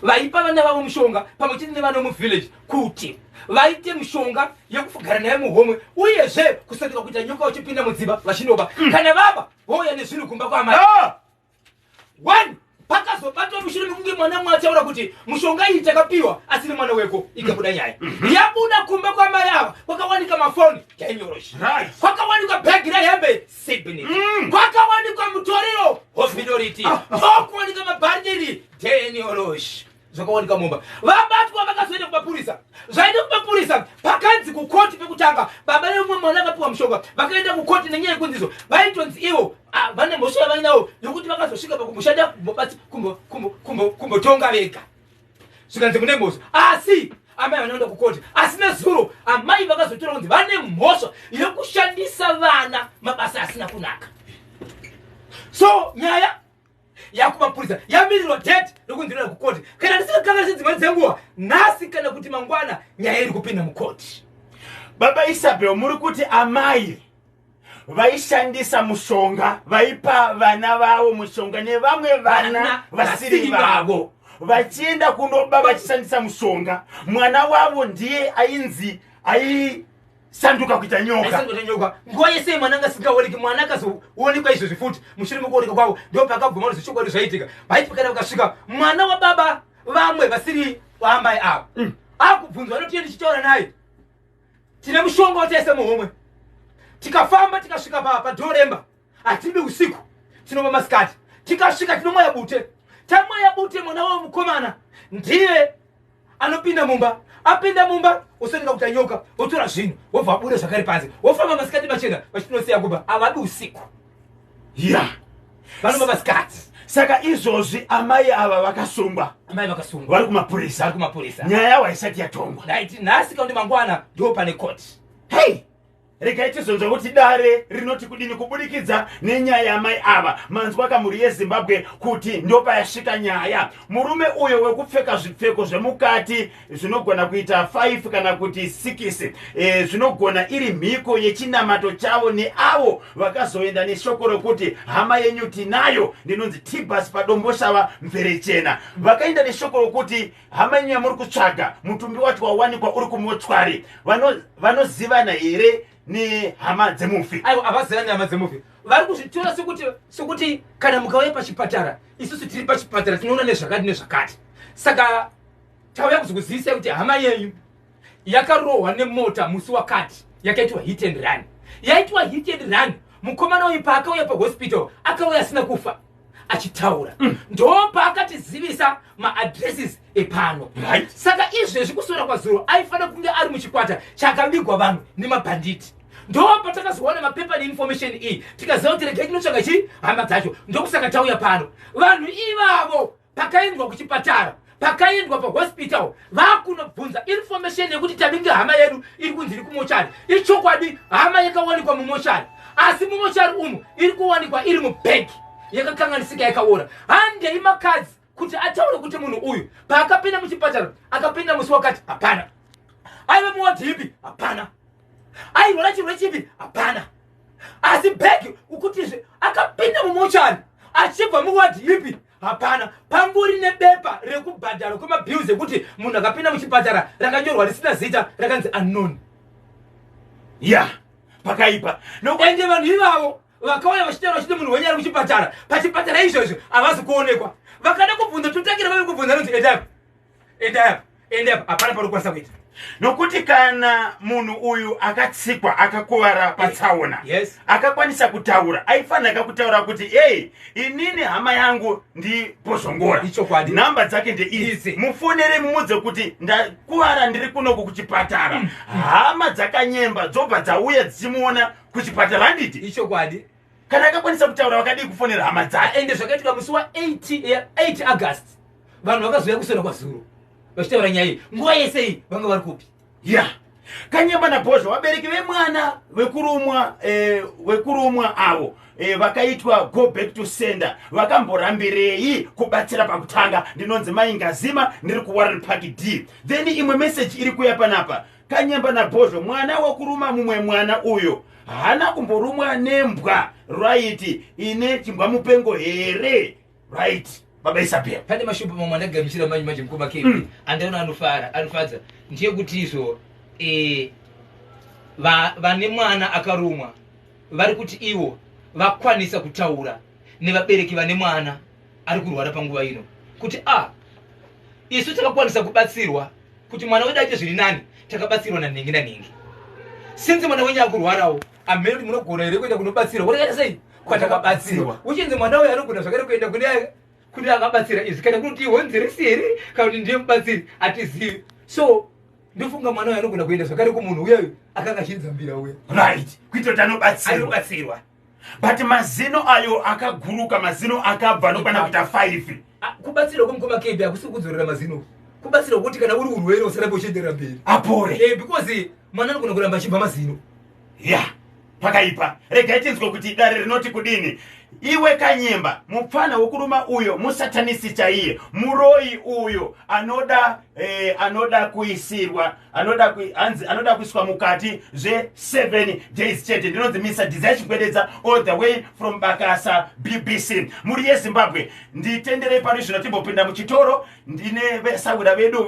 Vaipa vana vavo mushonga pamwe chete nevana vemuvillage kuti vaite mushonga yekugara naye muhomwe, uyezve kusanduka kuita nyoka vachipinda mudzimba vachinoba. Kana vaba, vouya nezvinhu kumba kwaamai. One pakazobatwa mushure mekunge mwana mumwe ataura kuti mushonga iyi takapiwa asiri mwana weko, ikabuda nyaya. Yabuda, kumba kwamai ava kwakawanika mafoni Dainyoroshi, kwakawanikwa bhegi rehembe Sibnit, kwakawanikwa mutoriro Hofidoriti, ndokuwanika mabhandiri Denioroshi. Zvakawanika mumba. Vabatwa, vakazoenda kumapurisa. Zvaenda kumapurisa, pakanzi kukoti pekutanga baba vemumwe mwana akapiwa mushonga vakaenda kukoti nenyaya yekunzizo vaitonzi ivo, ah, vane mhosva yavainawo yokuti vakazosvika pakumboshanda kumbotonga vega, zvikanzi mune mhosva. Asi amai vanoenda kukoti, asi nezuro amai vakazotora kunzi vane mhosva yekushandisa vana mabasa asina kunaka. So nyaya yakumapurisa, yamirirwa date rokunzi kukoti. Kana ndisingakanganisi, dzimweni dzenguva nhasi kana kuti mangwana nyaya iri kupinda mukoti. Baba Isabel, muri kuti amai vaishandisa mushonga, vaipa vana vavo mushonga nevamwe vana vana vasiri vasiri vavo, vachienda kundoba vachishandisa mushonga. Mwana wavo ndiye ainzi aisanduka kuita nyoka. Aisanduka nyoka nguva yese, mwana anga asingaoneki. Mwana akazoonekwa izvozvi futi mushure mekuoneka kwavo, ndo pakabvuma kuti zvechokwadi zvaitika. Vaiti kana vakasvika, mwana wababa vamwe vasiri vaamai ava akubvunzwa, anotiye ndichitaura naye, tine mushonga wataisa muhomwe, tikafamba tikasvika padhoremba, hatibi usiku, tinova masikati, tikasvika tinomwaya bute, tamwaya bute, mwana wavo mukomana ndiye anopinda mumba. Apinda mumba, osoneka kuita nyoka, wotora zvinhu, wobva wabuda zvakare panze, wofamba masikati machena vachinosiya kumba. Havadi usiku, vanova masikati. Saka izvozvi amai ava vakasungwa? Amai vakasungwa. Vari kumapurisa? Vari kumapurisa. Nyaya yavo haisati yatongwa? Ndaiti nhasi kana kuti mangwana ndo pane koti. Hei, regai tizonzwa kuti dare rinoti kudini kubudikidza nenyaya yamai ava. Manzwa kamhuri yeZimbabwe kuti ndopayasvika nyaya. Murume uyo wekupfeka zvipfeko zvemukati zvinogona kuita 5 kana kuti 6, zvinogona iri mhiko yechinamato chavo neavo vakazoenda neshoko rokuti hama yenyu tinayo. Ndinonzi Tibas paDomboshava, Mverechena. Vakaenda neshoko rokuti hama yenyu yamuri kutsvaga, mutumbi wacho wawanikwa uri kumochwari. Vanozivana here nehama dzemufi? Aiwa, havazivani nehama dzemufi. Vari kuzvitora sekuti kana mukauya pachipatara, isusu tiri pachipatara tinoona nezvakati nezvakati, saka tauya kuzokuzivisai kuti hama yenyu yakarohwa nemota musi wakati, yakaitwa hit and run. Yaitwa hit and run, mukomana uyu paakauya pahospital akauya asina kufa, achitaura. Ndo paakatizivisa maaddresses epano. Saka izvezvi kusora kwazuro aifanira kunge ari muchikwata chakavigwa vanhu nemabhanditi. Ndo patakazowana mapepa neinformation iyi, tikaziva kuti regai tinotsvaga chi hama dzacho. Ndokusaka tauya pano. Vanhu ivavo pakaendwa kuchipatara, pakaendwa pahospital, vakunobvunza information yekuti tavinge hama yedu iri kunzi iri kumochari. Ichokwadi, hama yakawanikwa mumochari, asi mumochari umu iri kuwanikwa iri mubhegi yakakanganisika, yakaora. Handei makadzi kuti ataure kuti munhu uyu paakapinda muchipatara akapinda musi wakati, hapana. Aive muwadhi ipi, hapana. Airwara chirwere chipi, hapana. Asi bhegi ukutizve akapinda mumochari achibva muwadhi ipi, hapana. Pangori nebepa rekubhadharwa kwemabills ekuti munhu akapinda muchipatara, rakanyorwa risina zita, rakanzi unknown. Ya, pakaipa. Ende vanhu ivavo vakauya vachitaura vachiti munhu wenyu ari kuchipatara, pachipatara izvozvo havazi kuonekwa. Vakada kubvunza, totangira vave kubvunza, nonzi endai apa, endai apa, endai apa, hapana pari kukwanisa kuita. Nokuti kana munhu uyu akatsikwa akakuvara patsaona, akakwanisa kutaura, aifanira kutaura kuti, "Ei, inini hama yangu ndipozvongora." Ichokwadi. Nhamba dzake ndeidzi. Idzi. Mufonere mumudze kuti ndakuvara, ndiri kunoku kuchipatara. Hama dzakanyemba dzobva dzauya dzichimuona kuchipatara, handiti? Ichokwadi. Kana akakwanisa kutaura, vakadii kufonera hama dzake? Ende zvakaitika musi wa8 8 August. Vanhu vakazouya kuswera kwazuro vachitaura nyaya iyi. Nguva yese iyi vanga vari kupi? Ya, Kanyemba naBhozho, vabereki vemwana vekurumwa, vekurumwa avo, vakaitwa go back to sender, vakamborambirei kubatsira pakutanga? Ndinonzi Mai Ngazima, ndiri kuWarren Park D. Then imwe message iri kuya panapa: "Kanyemba naBhozho, mwana wekuruma mumwe mwana uyo haana kumborumwa nembwa, right, ine chimbwa mupengo here?" Right. Baba Isabel. Pane mashoko mamwe andagamuchira manje manje, mukoma KB, andaona anofara, anofadza. Ndeyekuti izvo vane mwana akarumwa vari kuti ivo vakwanisa kutaura nevabereki vane mwana ari kurwara panguva ino kuti a isu takakwanisa kubatsirwa kuti mwana wedu aite zviri nani, takabatsirwa nanhingi nanhingi. Since mwana wenyu akurwarawo, amene kuti munogona here kuenda kunobatsirwa kwatakaita sei, kwatakabatsirwa. Uchinzi mwana uyu anogona zvakare kuenda kune akabatsira izvi, kana kuti honzeresi here, kana kuti ndiye mubatsiri, hatizivi. So ndofunga mwana uyu anogona kuenda zvakare kumunhu uyayo akanga achiridza mbira uya. Right, kuita kuti anobatsirwa. Anobatsirwa. But mazino ayo akaguruka, mazino akabva anokwana kuita 5. Ah, kubatsirwa kwemukoma KB hakusi kudzorera mazino. Kubatsirwa kuti kana uri urwere usarambe uchienderera mberi. Apore. Because mwana anogona kuramba achibva mazino. Ya, pakaipa. Regai tinzwe kuti dare rinoti kudini. Iwe Kanyemba, mupfana wokuruma uyo musatanisi chaiye, muroi uyo anoda kuisirwa, hanzi anoda kuiswa mukati zve7 days chete. Ndinonzi Mr Desire Chikwededza, all the way from Bakasa BBC. Mhuri yeZimbabwe, nditenderei pari zvino timbopinda muchitoro. Ndine vesawira vedu.